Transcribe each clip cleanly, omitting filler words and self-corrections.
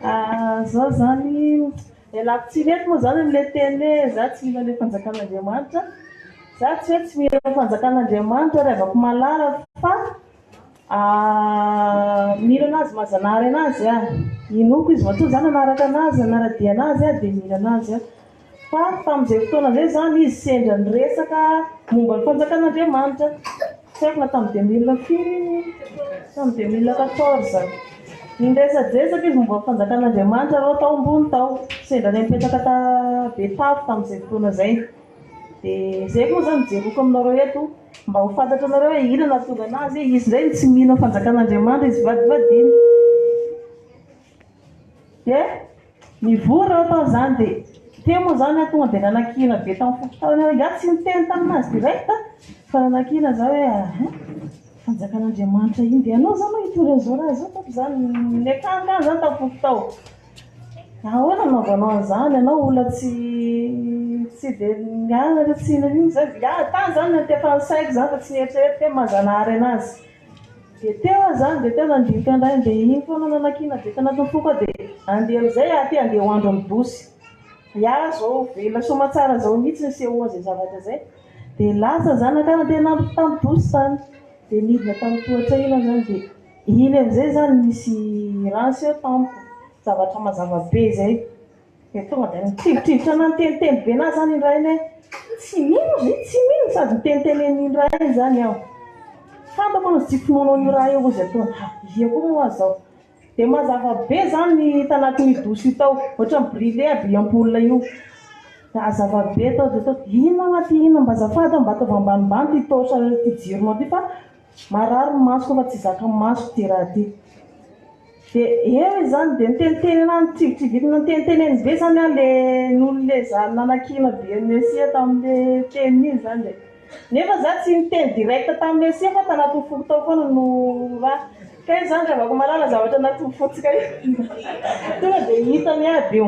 Zao zany, ialako tsiny eto moa zany amin'ilay teny hoe za tsy mino an'ilay fanjakan'Andriamanitra. Za tsy hoe tsy mino ny fanjakan'Andriamanitra ry havako malala fa mino an'Azy maha Zanahary an'Azy aho. Inoako Izy matoa za nanaraka an'Azy, nanara-dia an'Azy aho dia mino an'Azy aho. Fa tamin'izay fotoana izay izany izy sendra niresaka momba ny fanjakan'Andriamanitra. Tsy haiko na tamin'ny 2000 firy iny, tamin'ny 2014. Niresadresaka izy momba ny fanjakan'Andriamanitra reo tao ambony tao. Sendra anay nipetraka ta Betafo tamin'izay fotoana izay. Dia izay moa izany jeroko aminareo eto mba ho fantatranareo hoe inona nahatonga an'azy, izy indray no tsy mino ny fanjakan'Andriamanitra, izy vadivadiana. Dia nivory aho tao izany dia teo moa izany aho tonga dia nanakiana be tamin'ny fokontany aho, ingahy tsy niteny tamin'azy direct fa nanakiana izaho hoe ahay, fanjakan'Andriamanitra iny dia ianao izany no hitory an'izao raha izao tompoko izany, niakankana izany tamin'ny foko tao. Ahoana no anaovanao an'izany, ianao olona tsy tsy dia nianatra tsy inona inona izany, tany izany no niantefan'ny saiko izany fa tsy nieritreretiko hoe maha Zanahary an'azy. Dia teo aho izany dia teo nandinika an-dRainy dia iny foana nanakiana be tanatin'ny foko aho dia andeha amin'izay aho aty andeha ho andro amin'ny dosy. Iah izao velona soamatsara izao mihitsy nisehoan'izay zavatra izay. Dia lasa za nankany andeha nandro tamin'ny dosy izany. Dia nidina tamin'ny tohatra iny aho izany dia iny amin'izay izany nisy raha niseho tamiko, zavatra mazava be izay. Dia tonga dia nitrivotrivotra anah niteniteny be anah zany iny rainy hoe tsy mino izy, tsy mino sady nitenitenen'iny rainy zany aho. Fantako aloha tsy finoanao an'io raha io ozy ataony ha ia koa moa aza zao. Dia mazava be zany ny tanatin'io douche io tao, ohatran'ny brûlé aby io ampoule io. Dia hazava be tao dia tao inona hoa ty inona mba azafady mba ataovy ambanimbany ty torche ty jironao ty fa marary ny masoko fa tsy zakan'ny masoko ty raha ty. Dia eo izany dia niteniteny anah nitrivitrivitina niteniteneny be izany aho le noho le za nanakiana be an'i Mesia tamin'le teniny iny izany dia nefa za tsy niteny direct tamin'i Mesia fa tanatin'ny foko tao foana no raha kay izany ry havako malala zavatra anatin'ny fontsika io tonga dia hitany aby io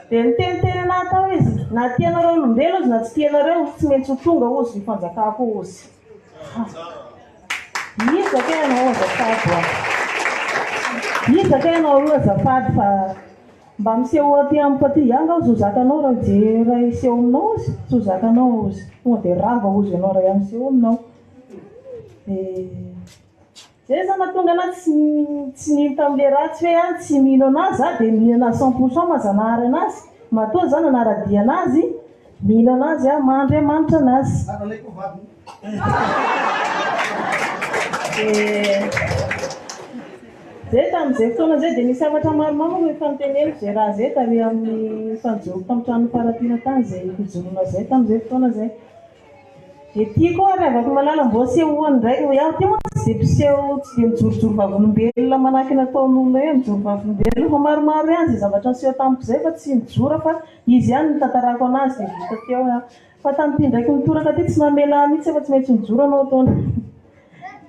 dia niteniteny anah tao izy na tianareo olombelona izy na tsy tianareo tsy maintsy ho tonga hozy ny fanjakako hozy. Iza kay ianao azafady a! Iza kay ianao io azafady fa mba misehoa aty amiko aty, iah angaha ozy ho zakanao raha hijery raha hiseho aminao ozy, tsy ho zakanao ozy, tonga dia rava ozy ianao raha iah miseho aminao. Dia zay zany nahatonga anah tsy tsy nino tamin'ilay raha tsy hoe ah tsy mino anazy za dia mino anazy cent pour cent maha Zanahary anazy, matoa za nanara-dia anazy, mino anazy aho, maha Andriamanitra anazy. Dia zay tamin'izay fotoana izay dia nisy hafatra maromaro manko efa noteneniko izay raha izay tary amin'ny fanjoroko tamin'ny tranon'ny Faratiana tany izay fijoroana izay tamin'izay fotoana izay. Dia tiako ary havako malala mbô asehoany indray hoy aho. Ity moa tsy dia mpiseho tsy dia mijorojoro vavolombelona manahaky ny ataon'olona hoe mijoro vavolombelona fa maromaro ihany izay zavatra niseho tamiko izay fa tsy nijoro aho fa izy ihany no nitantarako anazy dia vita teo aho. Fa tamin'ity indraiky mitoraka ity tsy namela ahy mihitsy fa tsy maintsy nijoro anao taona.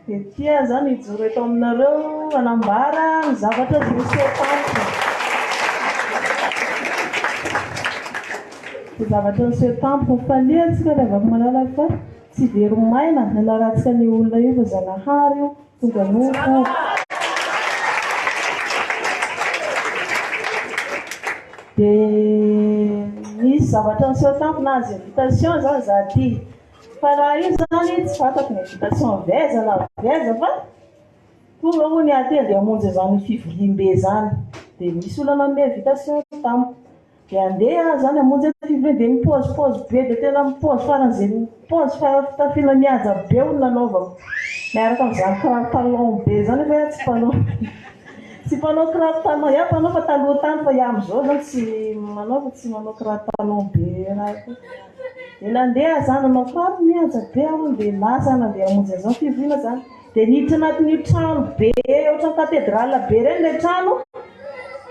Dia ity aho izany hijoro eto aminareo hanambara ny zavatra izay niseho tamiko. Ny zavatra niseho tamiko. Mifalia antsika ry havako malala fa tsy very maina ny anarantsika an'io olona io fa Zanahary io. Tonga nofo. Dia nisy zavatra niseho tamiko nahazo invitation zany za ty. Fa raha io zany tsy fantako ny invitation avy aiza na avy aiza fa tonga hono aho aty andeha hamonjy an'izany fivoriambe zany. Dia nisy olona nanome invitation tamiko. Dia andeha aho zany hamonjy ny fivoriana dia mipaozipaozy be dia tena mipaozy faran'izay mipaozy fara fitafiana mihaja be hono nanaovako miaraka amin'izany kiraro talon be izany nefa aho tsy mpanao tsy mpanao kiraro talon iaho mpanao fa taloha tany fa iaho amin'izao zany tsy manao fa tsy manao kiraro talon be raha koa dia nandeha aho zany nanao kiraro mihaja be aho hono dia lasa aho nandeha hamonjy an'izany fivoriana izany dia niditra anatin'io trano be ohatran'ny katedrala be ireny ilay trano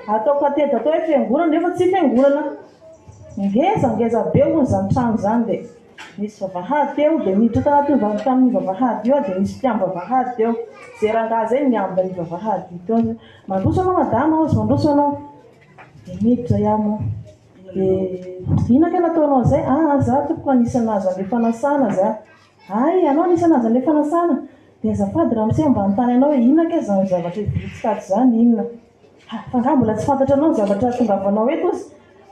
Atao kateda atao hoe fiangonana nefa tsy fiangonana. Ngeza ngeza be hono izany trano izany dia nisy vavahady teo dia niditra tanatin'io vava tamin'io vavahady io aho dia nisy mpiamby-vavahady teo. Izay rangahy izay no niambina an'io vavahady io teo. Mandroso ianao madama hozy, mandroso ianao. Dia niditra iaho moa. Dia inona kay nataonao izay? Aa za tompoko anisan'ny nahazo an'ilay fanasana za. Hay, ianao anisan'ny nahazo an'ilay fanasana. Dia azafady ramose mba hanontany anao hoe inona kay izany zavatra hividy tato izany inona? Fa angaha mbola tsy fantatranao ny zavatra hahatongavanao eto ozy?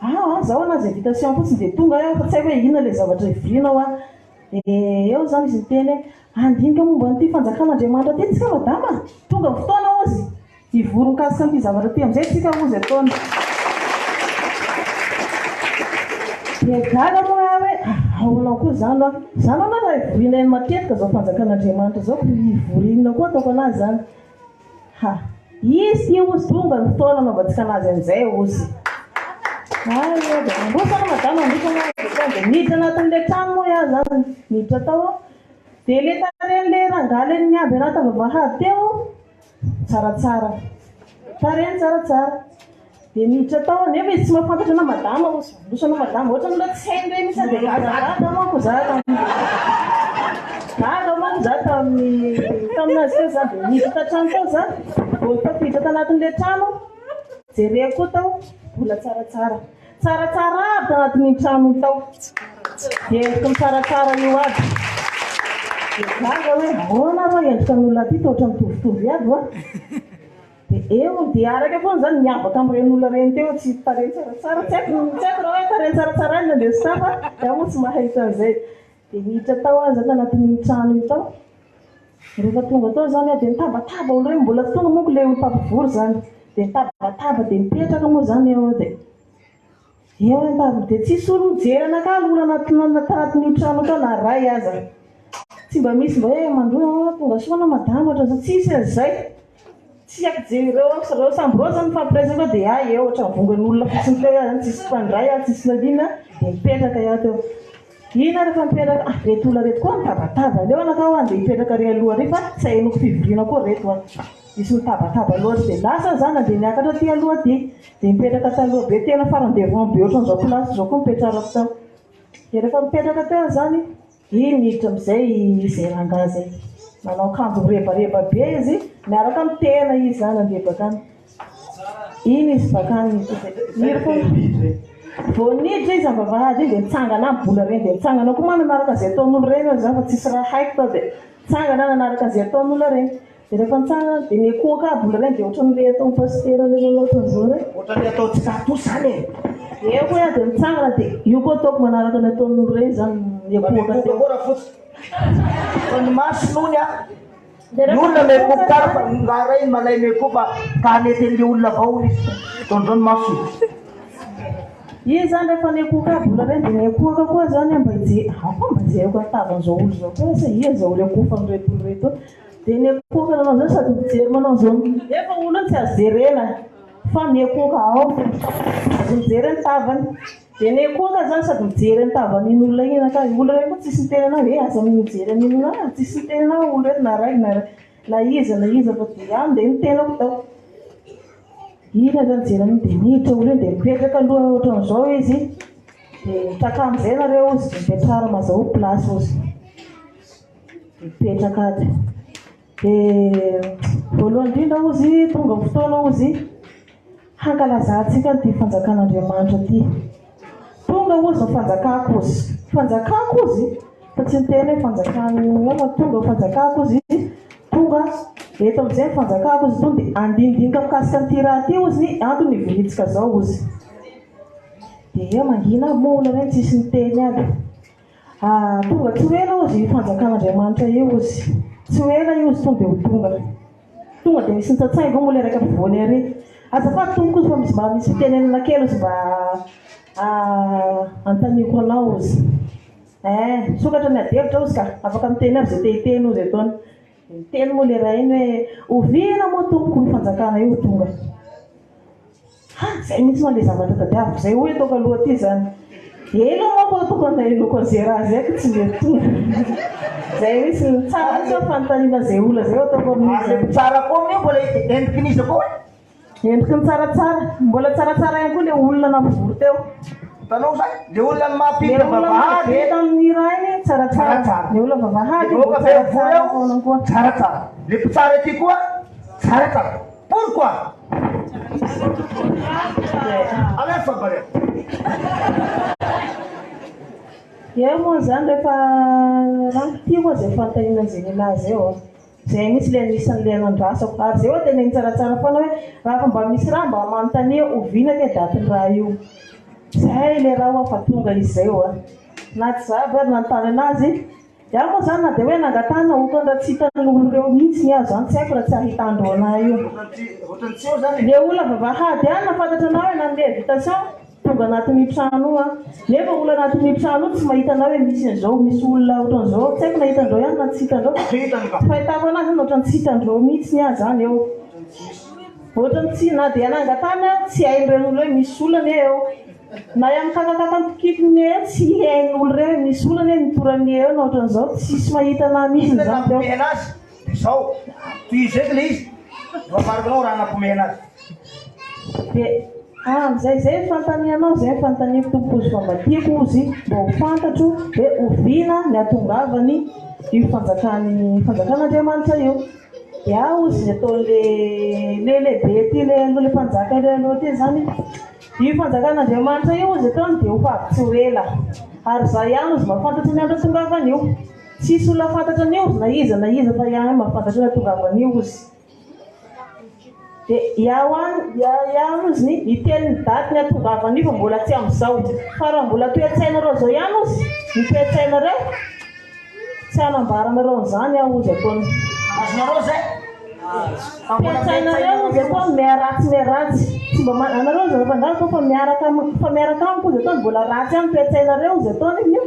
Aa, zaho anazy invitation fotsiny dia tonga aho fa tsy haiko hoe inona ilay zavatra hivoriana hoa. Dia eo izany izy niteny hoe, handinika momba an'ity fanjakan'Andriamanitra ity tsika madama a! Tonga ny fotoana ozy, hivory mikasika an'ity zavatra ity amin'izay tsika ozy ataony. Dia gaga moa aho hoe, ahoana koa izany hoa? Izany hono raha hivoriana eny matetika izao fanjakan'Andriamanitra izao, hivory inona koa ataoko an'azy izany? Ha! Izy ity ozy tonga ny fotoana anaovantsika anazy an'izay ozy. Hay e, dia mandroso anao madama, mandroso anao dia tonga dia niditra anatin'ilay trano moa iaho zany, niditra tao aho. Dia ilay tarehin'ilay rangahy ilay niamby anahy tao vavahady teo, tsaratsara. Tarehiny tsaratsara. Dia niditra tao aho, nefa izy tsy mahafantatra anah madama ozy, mandroso anao madama, ohatran'ny olona tsy hainy ireny mihitsy aho dia gagagaga manko za tamin'ny, gaga manko za tamin'ny, tamin'azy teo za, dia niditra tan-trano tao za, vao tafiditra tanatin'ilay trano, jereko koa tao, mbola tsaratsara, tsaratsara aby tanatin'iny trano iny tao, dia endriky ny tsaratsara io aby, dia gaga hoe ahoana rô endrika ny olona aty toa ohatran'ny mitovitovy aby hoa. Dia eo dia araka foana izany miavaka amin'ireny olona ireny teo tsy tarehy tsaratsara tsy haiko tsy haiko raha hoe tarehy tsaratsara ihany no andeha star fa izaho moa tsy mahita an'izay. Dia niditra tao aho izany tanatin'iny trano iny tao. Rehefa tonga tao izany aho dia nitabataba olona ireny mbola tsy tonga manko ilay olo-mpampivory izany. Dia nitabataba dia nipetraka moa izany aho dia eo aho nitaba dia tsisy olo nijery anakahy aloha anatin'ny tanatin'io trano io tao na iray aza. Tsy mba misy mba hoe mandroa tonga soa anao madama ohatran'izao tsisy an'izay. Tsy haiko jereo aho reo samby reo zany mifampiresaka eo dia ahy eo ohatran'ny vongan'olona fotsiny teo aho zany tsisy mpandray aho tsisy nalina dia mipetraka aho teo. Iny aho rehefa mipetraka ah reto olona reto koa mitabataba aleo anaka aho andeha hipetraka ary aloha ary fa tsy ahenoko fivoriana koa reto ah. Misy mitabataba loatra dia lasa aho zany nandeha niakatra aty aloha aty dia nipetraka taloha be tena farany devant be ohatran'izao place izao koa nipetrarako tao. Dia rehefa mipetraka teo aho zany Iny miditra amin'izay izay rangahy izay. Manao akanjo mirebareba be izy, miaraka amin'ny tehina izy izany handeha bakany. Iny izy bakany miditra izay. Vao niditra izy amin'ny vavahady iny dia nitsangana aby bola ireny dia nitsangana koa moa nanaraka izay ataon'olo ireny aho izany fa tsisy raha haiko tao dia nitsangana aho nanaraka izay ataon'olo ireny. Dia rehefa nitsangana dia nikohaka aby olona ireny dia ohatran'ny le ataon'ny pasitera le manao ohatran'izao ireny. Ohatran'ny atao tsy tato izany e. Eo koa aho dia mitsangana dia io koa ataoko manaraka ny ataon'ny olona ireny izany Mba nikohaka mikohoka teo. koa rafotsy. Fa ny maso nony a. Dia Ny rehefa olona nikohoka mikohoka tsara fa izany. ny raha iray malay mikohoka fa ka hanety an'le olona avao hono izy. Ataon'izao ny masony. Izy izany rehefa nikohoka aby olona ireny dia nikohaka koa izany aho mba hijery, aho koa mba jereko ny tavan'izao olona izao koa sa iza izao olona ikofan'ireto olona ireto. Dia miankohoka nanao izao sady mijery manao izao nefa olona tsy azo jerena fa miankohoka ao azo mijery ny tavany. Dia miankohoka izany sady mijery ny tavan'iny olona iny ka olona ireny koa tsisy miteny anao hoe aza mijery an'iny olona iny, tsisy miteny anao olona ireny na ray na na iza na iza fa dia any dia ny tenako tao. Iny aza mijery an'iny dia miditra olona iny dia mipetraka aloha ohatran'izao izy dia mitraka amin'izay nareo ozy dia mipetrara mazahoa place ozy. Mipetraka ato. Dia voalohany indrindra hozy, tonga ny fotoana hozy hankalazantsika an'ity fanjakan'Andriamanitra ity. Tonga hozy ny fanjakako hozy. Fanjakako hozy, fa tsy niteny hoe fanjakan'ny fa tonga ny fanjakako hozy izy. Tonga eto amin'izay ny fanjakako hozy, tonga dia andinidinika mikasika an'ity raha ity hozy ny antony nivoriantsika izao hozy. Dia eo mangina aby moa olona ireny tsisy niteny aby. Ah, tonga tsy ho ela hozy io fanjakan'Andriamanitra io hozy. Tsy ho ela io hozy tonga dia ho tonga. Tonga dia misy nitsatsaingo moa ilay iraika ampovoany ary. Azafady tompoko hozy fa misy mba misy fitenenana kely hozy mba anontaniako anao hozy. Eh, misokatra ny adihevitra hozy ka, afaka miteny aby izay te hiteny hozy etoana. Dia niteny moa ilay ray iny hoe, oviana moa tompoko io fanjakana io ho tonga? Ha! Zay mihitsy ma le zavatra tadiaviko zay hoy ataoko aloha aty zany. Ela manko aho tokony nahenoako an'izay raha zay ko tsy mety tonga. Zay mihitsy ny tsara mihitsy ny fanontaniana zay olona zay ataoko amin'io Ary le zany. mpitsara koa amin'io mbola endrikin'iza koa hoe? Endriky ny tsaratsara. Mbola tsaratsara ihany koa le olona nampivory teo. Hitanao zany? Le olona Le mampiditra olona vavahady. marobe tamin'ny raha iny tsaratsara. Tsaratsara. Le olona vavahady Le mbola vahoaka be mivory tsaratsara ao foana koa. tsaratsara. Le mpitsara aty koa tsaratsara. Pourquoi? Alefa Barea. Eo moa izany rehefa rango ty moa izay fanontaniana an'izay lehilahy izay ô. Zay mihitsy le anisan'ny le nandrasako. Ary zay oa teneno tsaratsara foana hoe raha fa mba misy raha mba manontania oviana kay datin'ny raha io. Zay le raha oa fa tonga izy zay oa. Na tsy za aby ary nanontany anazy. Iaho moa zany na dia hoe nangatahana okany raha tsy hitan'ny olo reo mihitsy ny ahy zany tsy haiko raha tsy ahitandreo anahy io. Le olona vavahady ihany nahafantatra anah hoe nanome invitation tonga anatin'io trano io aho. Nefa olona anatin'io trano io tsy mahita anah hoe misy an'izao, misy olona ohatran'izao, tsy haiko na hitandreo ihany na tsy hitandreo. Fahitako anazy zany ohatran'ny tsy hitandreo mihitsy ny ahy zany eo. Ohatran'ny tsy, na dia nangatahana aho tsy hain'ireny olona hoe misy olona anie eo. Na eo amin'ny kakakaka mpikipiny eo tsy hain'olo reo hoe misy olana hoe nitorany eo na ohatran'izao tsisy mahita anah mihitsy Inona zany teo. nampomehana azy? Dia zao, tohizo eto ilay izy, no ambarako anao raha nampomehana azy. Dia amin'izay izay ny fanontanianao izay ny fanontaniako tompoko ozy fa mba tiako ozy mba ho fantatro hoe oviana ny hatongavany io fanjakany fanjakan'Andriamanitra io. Dia ozy ny ataon'le le lehibe aty le aloha le mpanjaka le aloha aty zany. Io fanjakan'Andriamanitra io hozy ataony dia ho avy tsy ho ela. Ary izaho ihany hozy mahafantatra ny andro hatongavan'io. Tsy hisy olona hahafantatra an'io hozy na iza na iza fa iaho ihany mahafantatra ny hatongavan'io hozy. Dia iaho ihany, iaho ihany hozy ny hiteny ny daty ny hatongavan'io fa mbola tsy amin'izao. Fa raha mbola toe-tsainareo izao ihany hozy ny toe-tsainareo, Tsy hanambara anareo an'izany aho hozy ataony. Azonareo izay? Toe-tsainareo hozy ataony miharatsy miharatsy. Tsy mba ma- anareo hozy afangaro fa fa miaraka am- fa miaraka amiko hozy ataony mbola ratsy ihany toe-tsainareo hozy ataony io.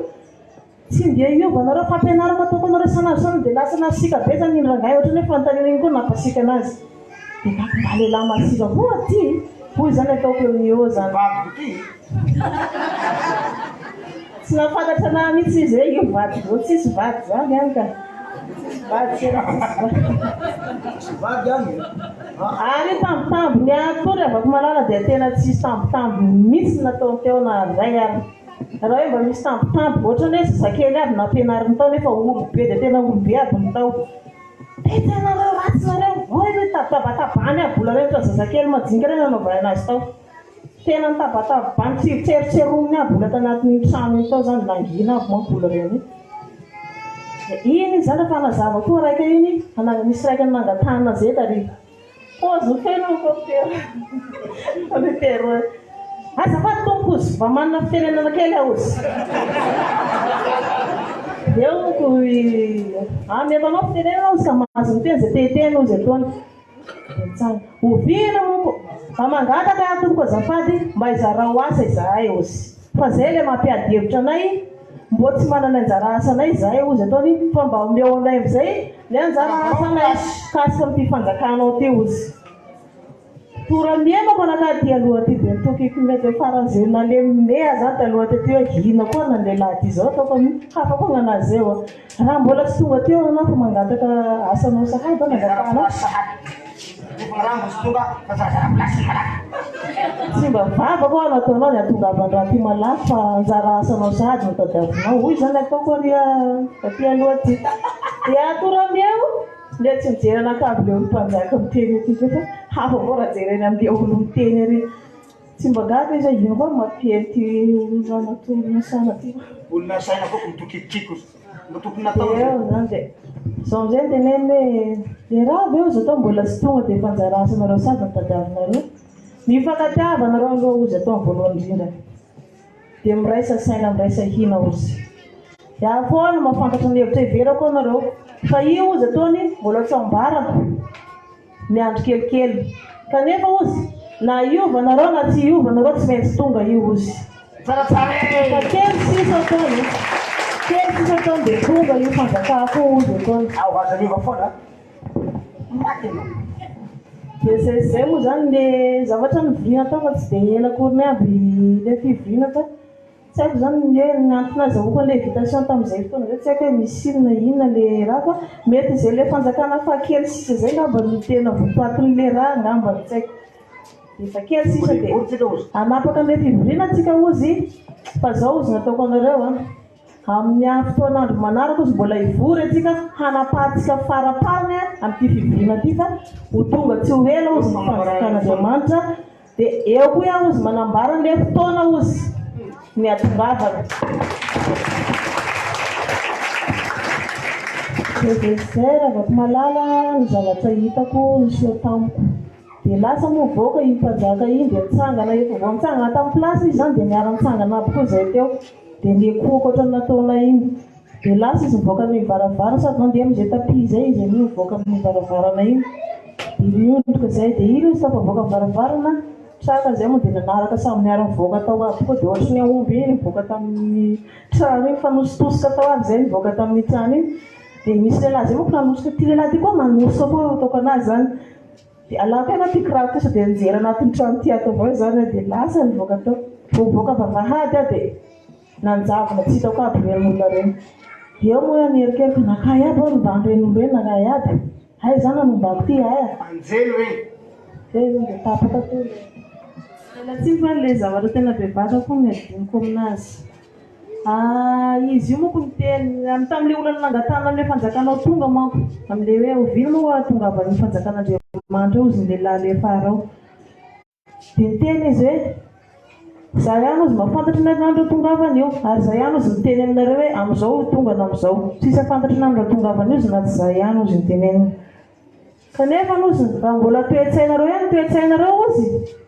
Tsy ndeha hiova anareo fampianarako ataoko anareo isan'andro isan'andro dia lasa nasiaka be zany iny rangahy ohatran'ny hoe fanontaniana iny koa nampasiaka anazy. Dia gaga mba lehilahy masiaka koa aty hoy izany ataoko eo eo zany. Vadiko ity. Tsy nahafantatra anah mihitsy izy hoe io vadiko zao, tsisy vady zany any ka. Tsisy vady tena tsisy vady. Tsisy vady any e. Ary io tambitamby ny ahy koa ry havako malala dia tena tsisy tambitamby mihitsy nataony teo na ray ary. Raha hoe mba misy tambitamby ohatrany hoe zazakely aby nampianariny tao nefa olobe dia tena olobe aby ny tao. Taiza ianareo ratsy nareo, hoy hoe tabatabatabany aby vola reny ohatran'ny zazakely majinika ireny nanaovany anazy tao. Tena nitabataba bany tsy tserotserominy aby olona tanatin'iny trano iny tao zany, nangina aby manko olona reny. Dia iny izy zany rehefa nazava koa raika iny, nisy raika nangatahana zay tary. Paozy feno ny kaopitera. Kaopitera. Azafady tompoko ozy, mba manana fitenenana kely aho ozy. Eo monko ameko anao fitenenana ozy ka mahazo miteny zay te hiteny ozy etoana. Tsara. Oviana moa mba mangataka aho tompoko azafady mba izarao asa izahay ozy fa zay le mampiady hevitra anay mbô tsy manana anjara asanay izahay ozy ataony fa mba omeo anay amizay le anjara asanay mikasika amity fanjakanao ty ozy. Tora-miemako anakahy aty aloha aty dia nitokiko mety hoe faran'izay nalemy aho zany taloha taty hoe inona koa na lehilahy aty zao ataoko amin'io hafa koa gn'anazy zay oa. Raha mbola tsy tonga teo ianao fa mangataka asanao sahady aho nangatahanao. Tsy mba vavaka hoa no ataonao ny hahatongavan-draha aty malaky fa anjara asanao sahady no tadiavinao hoy izany ataoko ary aty aloha aty. Dia atoramieo le tsy mijery anakavy le olo-mpanjaka miteny aty koa fa hafa avao raha jerena amle olo miteny ary. Tsy mba gaga izy hoe ino koa no mampiely ity olona natory saina ity. Olona saina koa mitokitokiko no tokony natao Dia eo izany dia izao amin'izay no teneniny hoe le raha ve ozy atao mbola tsy tonga dia efa anjara asanareo sady no tadiavinareo. Mifankatiava nareo aloha ozy atao amin'ny voalohany indrindra. Dia miraisa saina miraisa hina ozy. Dia aho foana mahafantatra ny hevitra heverako anareo. Fa io ozy ataony mbola tsy ambarako. Miandry kelikely. Kanefa ozy, na hiova nareo na tsy hiova nareo tsy maintsy tonga io ozy. Tsaratsara e! Fa kely sisa ataony, kely sisa ataony dia tonga io fanjakako io ozy ataony. Ao aza miova foana a! Maty ianao. Dia zay sy zay moa zany le zavatra nivoriana tao fa tsy dia ela akoriny aby le fivoriana fa. Tsy haiko izany ny hoe ny antony nazahoako an'ilay invitation tamin'izay fotoana izay, tsy haiko hoe misy inona inona ilay raha fa mety izay ilay fanjakana fahakely sisa izay angamba no tena votoatin'ilay raha angamba, tsy haiko. Efa kely sisa dia hanapaka an'ilay fivoriana tsika hozy fa izao hozy nataoko anareo an, amin'ny fotoan'andro manaraka hozy mbola hivory antsika hanapahantsika faraparany amin'ity fivoriana ity fa ho tonga tsy ho ela hozy ny fanjakan'Andriamanitra. Dia eo koa iaho ozy manambara an'ilay fotoana ozy ny hatongavana. Dia zay Ravakomalala ny zavatra hitako niseho tamiko. Dia lasa moa nivoaka iny mpanjaka iny dia nitsangana efa vao nitsangana tamin'ny place izy izany dia niara-nitsangana aby koa izay teo. Dia nihekoheko ohatran'ny nataonay iny. Dia lasa izy nivoaka ny varavarana sady nandeha amin'izay tapis izay izy anio nivoaka amin'ny varavarana iny. Dia niondrika izay dia iny izy tafavoaka ny varavarana, traka izay moa dia nanaraka samy niara-nivoaka tao aby koa dia ohatry ny aomby iny nivoaka tamin'ny trano iny, nifanositosika tao aby izay nivoaka tamin'ny trano iny. Dia nisy lehilahy izay manko nanosika, ity lehilahy ity koa manosika koa ataoko anazy izany. Dia alako ela ity kiraro ity sao dia nijery anatin'ny trano ity ato avao izany aho dia lasa nivoaka tao. Vao nivoaka vavahady aho dia nanjavona tsy hitako aby ireny olona ireny. Dia eo moa aho nierikerika, nankay aby aho nomban'ireny olona ireny, nankay aby. Hay izany nanombako ity hay a! Anjely re! Zay izany dia tapaka teo ilay. Miala tsiny fa ilay zavatra tena bevava koa no adinoko aminazy. Ah, izy io manko niteny, tamin'ilay olana nangatahana an'ilay fanjakanao tonga manko, amin'ilay hoe oviana moa hahatongavan'io fanjakan'Andriamanitra io hozy ny lehilahy ilay farao. Dia niteny izy hoe, Izaho ihany hozy mahafantatra ny andro hahatongavana io, ary izaho ihany hozy miteny aminareo hoe amin'izao ho tonga na amin'izao. Tsisy hahafantatra ny andro hahatongavana io hozy na tsy izaho ihany hozy no tenenina. Kanefa hozy, raha mbola toe-tsainareo ihany ny toe-tsainareo hozy,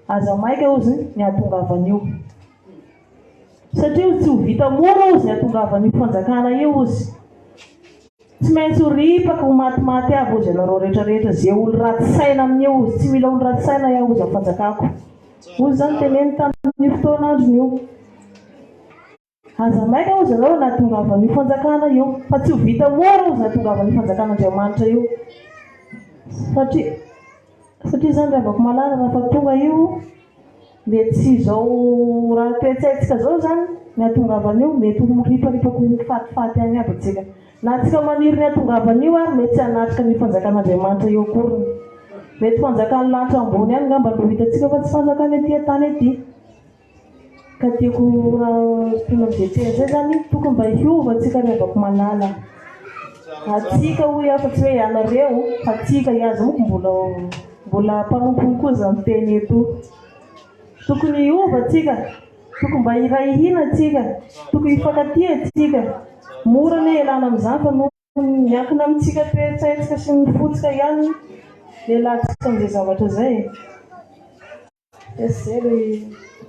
aza maika hozy ny hahatongavana io. Satria hozy tsy ho vita mora hozy ny hahatongavan'io fanjakana io hozy. Tsy maintsy ho ripaka ho matimaty aby hozy ianareo rehetra rehetra ze olo ratsy saina amin'io hozy. Tsy mila olo ratsy saina iaho hozy amin'ny fanjakako. Hozy zany teneniny tamin'io fotoana androny io. Aza maika hozy ianareo ny hahatongavan'io fanjakana io. Fa tsy ho vita mora hozy ny hahatongavan'io fanjakan'Andriamanitra io. Satria satria zany ry havako malala raha fa tonga io Mety tsy izao raha toe-tsaintsika izao izany ny hahatongavan'io, mety ho miriparipaka ho fatifaty any aby antsika. Na antsika maniry ny hahatongavan'io ary mety tsy hanatrika an'io fanjakan'Andriamanitra io akoriny. Mety fanjakan'ny lanitra ambony any angamba no ho hitantsika fa tsy fanjakana ety an-tany ety. Ka tiako raha tonga amin'izay teny izay izany, tokony mba hiova antsika ry havako malala. Antsika hoy aho fa tsy hoe ianareo fa antsika, iaza manko mbola Mbola mpanompony koa izany teny eto. Tokony hiova tsika, tokony mba hiray hina tsika, tokony hifankatia tsika. Mora anie ialana amin'izany fa noho ny miankina amintsika toe-tsaintsika sy ny fotsika ihany ny ialantsika amin'izay zavatra izay e. Dia izay le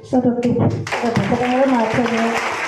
misaotra tompoko. Misaotra betsaka anareo nahatsiaro ahy.